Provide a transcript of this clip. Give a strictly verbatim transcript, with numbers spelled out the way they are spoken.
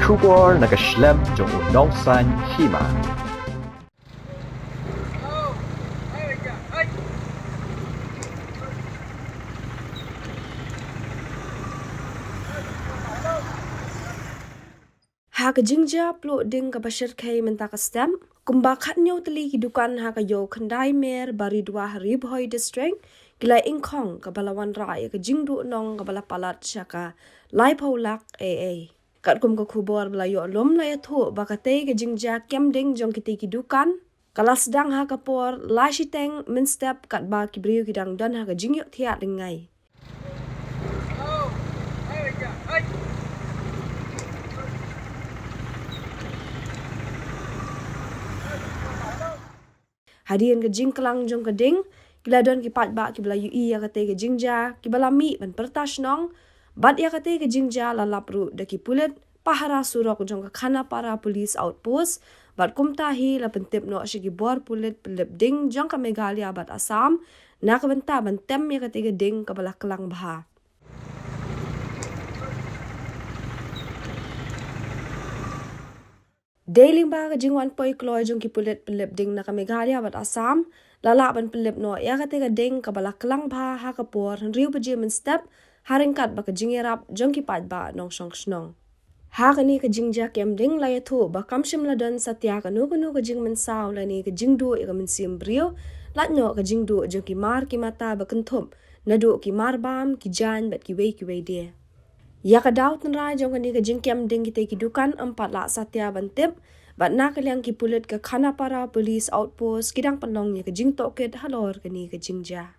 Khubor na ka shlem jong u nongsan hima. Ha ka jingjia pluh ding kaba shyrkhei mynta ka step, kumba khatnyo tylli ki dukan ha ka ïew Khyndai Mer Baridwah Ri Bhoi District ki la ingkhong, kaba la wanrah ïa ka jingduhnong kaba la palat sha ka laiphew lak A A. Katkum ka khubor ba la ïoh lum, la ïathuh ba katei ka jingjia kem ding jong kitei ki dukan ka la sdang ha ka por lai shiteng mynstep, katba ki briew ki dang don ha ka jingïohthiah dyngai. Hadien ka jingklang jong ka ding, ki la don ki paidbah kiba la ïohi ïa katei ka jingjia, kiba la mih ban pyrta shnong. Bad ïa katei ka jingjia la lap ruh da ki pulit pahara surok jong ka Khanapara Police Outpost, bad kumta hi la pyntip noh sha ki bor pulit pynlip ding jong ka Meghalaya bad Assam na ka bynta ban tem ïa katei ka ding kaba la klang bha. Dei lyngba ka jingwan poi kloi jong ki pulit pynlip ding na ka Meghalaya bad Assam, la lah ban pynlip noh ïa katei ka ding kaba la klang bha ha ka por hynriew baje mynstep, ha ryngkat bad ka jingïarap jong ki paidbah nongshong shnong. Ha kane ka jingjia kem ding, la ïathuh ba kam shym la don satia kano kano ka jingmynsaw lane ka jingduh ïa ka mynsiem briew, lait noh ka jingduh jong ki mar ki mata ba kynthup naduh ki mar bam, ki jaiñ bad kiwei kiwei de. Ïa ka daw tynrai jong kane ka jingkem ding kitei ki dukan ym pat lah satia ban tip, bad na ka liang ki pulit ka Khanapara Police Outpost ki dang pynlong ïa ka jingtohkit halor kane ka jingjia.